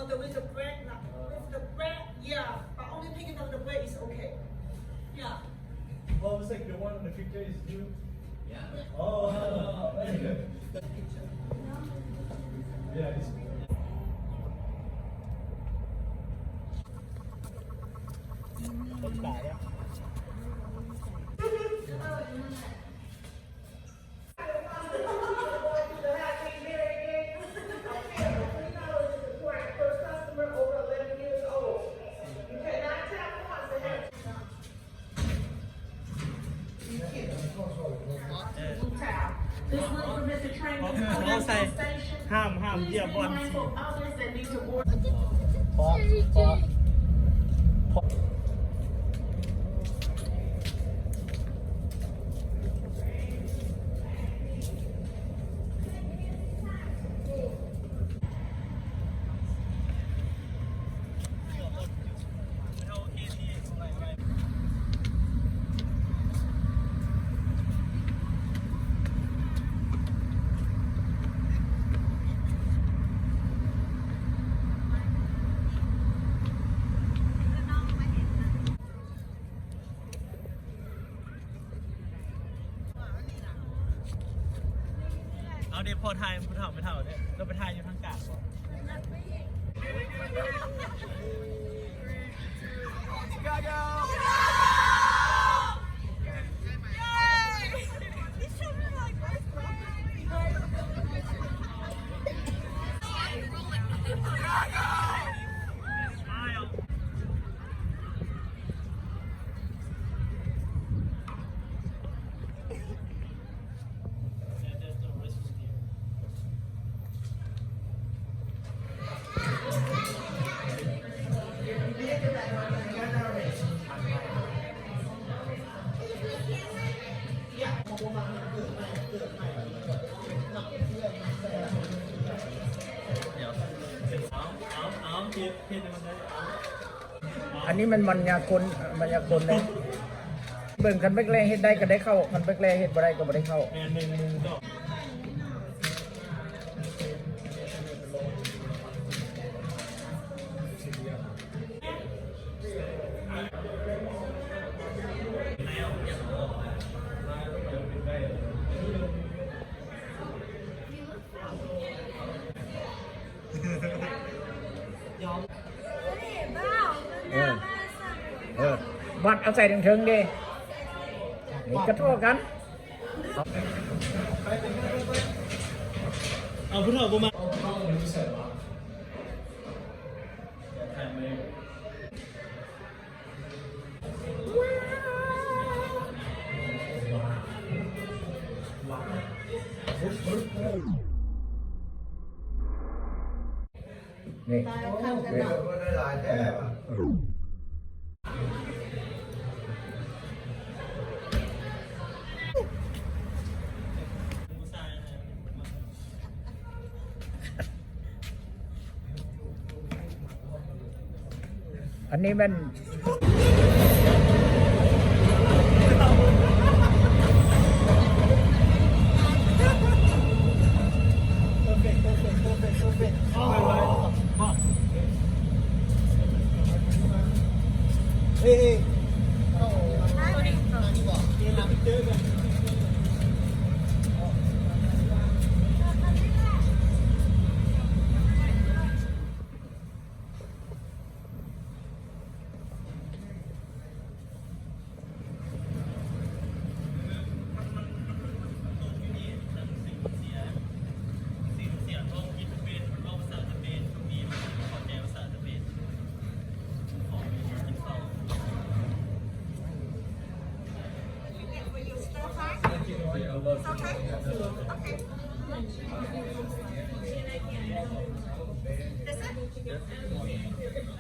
With the bread, like, with the bread, yeah. But only picking up the bread is okay. Yeah. Oh, it's like the one in the picture is you? Yeah. Oh, that's good. Yeah, it's ເຂົາໃສ່ ຫ້າມ ຫ້າມຢຽບບ່ອນ ເອົາເດ ພໍຖ່າຍຜູ້ເຖົ້າແມ່ເຖົ້າເດ້ ລະໄປຖ່າຍຢູ່ທາງກາງບໍ? ອັນນີ້ມັນມາຍາກົນ ມາຍາກົນເດ້. ເບິ່ງ ຄັນແບກແລເຮັດໄດ້ກໍໄດ້ເຂົ້າ ຄັນແບກແລເຮັດບໍ່ໄດ້ກໍບໍ່ໄດ້ເຂົ້າ. ແມ່ນ ໜຶ່ງ ໜຶ່ງ ສອງ. ເອີ ເອີ ບັດເອົາໃສ່ເທິງໆເດ້ ນີ້ກະທໍ່ກັນ. ເອົາຜູ້ເຖົ້າບໍ່ມາ. ນີ້ ອັນນີ້ແມ່ນ ເອີ ເອີ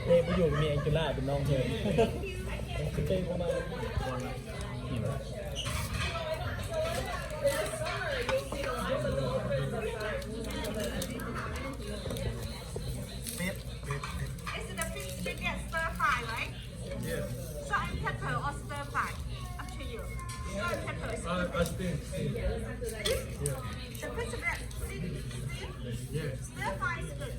ເຕະບໍ່ຢູ່ ມີແອງເຈລາເປັນນ້ອງເພິ່ນ ເຕະບໍ່ມາ. ເປັດ ເປັດ ເປັດ. Is it a fish you get stir fry, right? Yeah. Salt and pepper or stir fry? Up to you. Salt and pepper is good. I, I steam, steam. Yeah. The fish is steam? Yeah. Stir fry is good.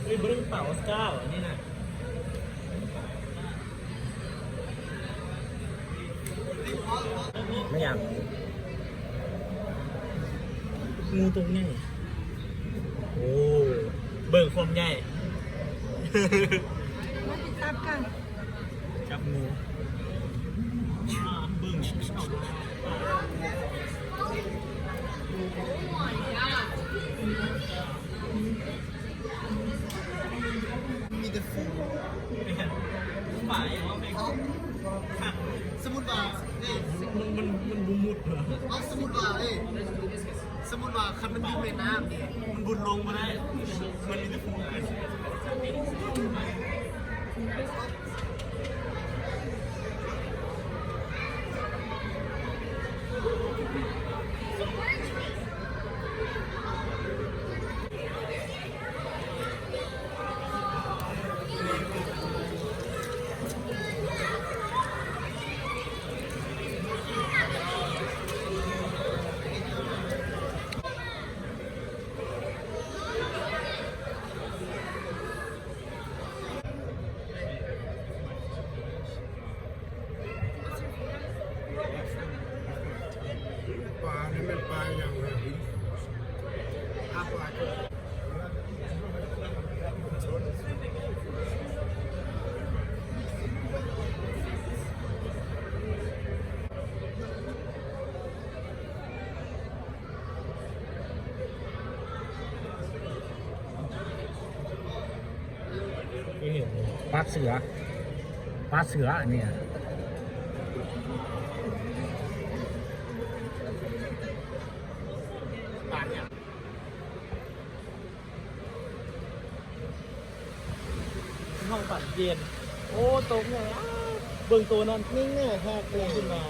ເຮີ້ຍ ບໍ່ໄດ້ເປົ່າອອສກາ ອັນນີ້ນະ. ແມ່ນຫຍັງ? ງູຕົວໃຫຍ່. ໂອ້ ເບິ່ງຄວາມໃຫຍ່. ມາຕິດຕາມກັນ. ຈັບງູ. ເບິ່ງ. ມີແຕ່ຟູ. ສົມມຸດວ່າ ເອີ ມັນ ມັນ ມັນບໍ່ມຸດເຫາະ. ເອົາ ສົມມຸດວ່າ ເອີ ສົມມຸດວ່າ ຄັນມັນຢູ່ແມ່ນ້ຳນີ້ ມັນບຸດລົງບໍ່ໄດ້ ມັນມີແຕ່ຟູ. ປານີ້ແມ່ນປາຫຍັງນະ? ປາ ປາກເສືອ ປາກເສືອອັນນີ້. ປາຫຍັງ? ຫ້ອງປັນເຢັນ. ໂອ້ ຕົກຫຍັງ? ເບິ່ງໂຕນັ້ນ ນິ່ງແນ່ ແຮກໂຕຂຶ້ນມາ.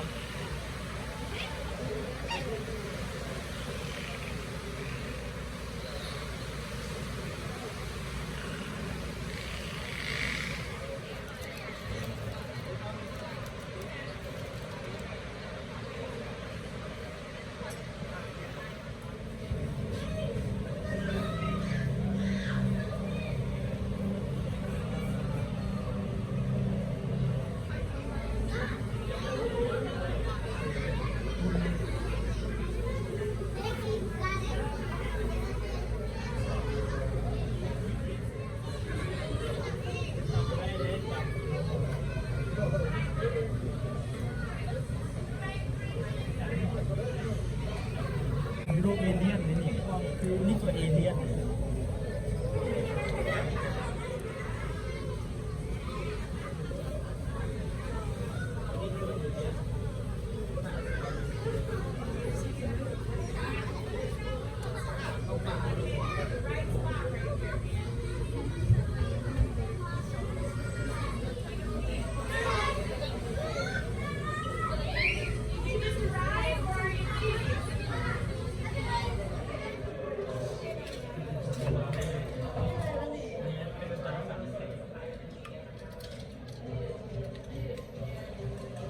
ໂລກເອລຽນນີ້ ນີ້ກໍເອລຽນ.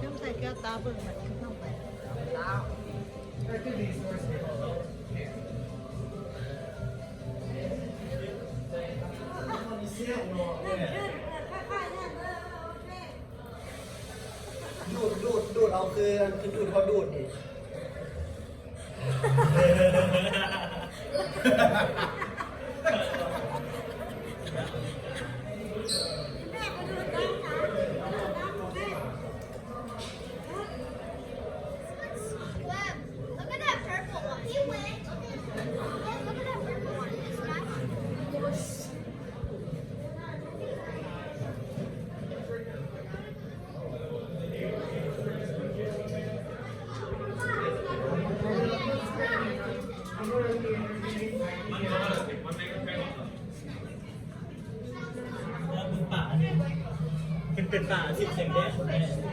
ນ້ຳໃສ່ແກ້ວຕາເບິ່ງ ມັນຄືນ້ຳໄປ. ດູດ ດູດ ດູດເອົາ ຄື ຄືດູດ ເຂົາດູດນີ້. ຕາທິ່ມແສງແດດ.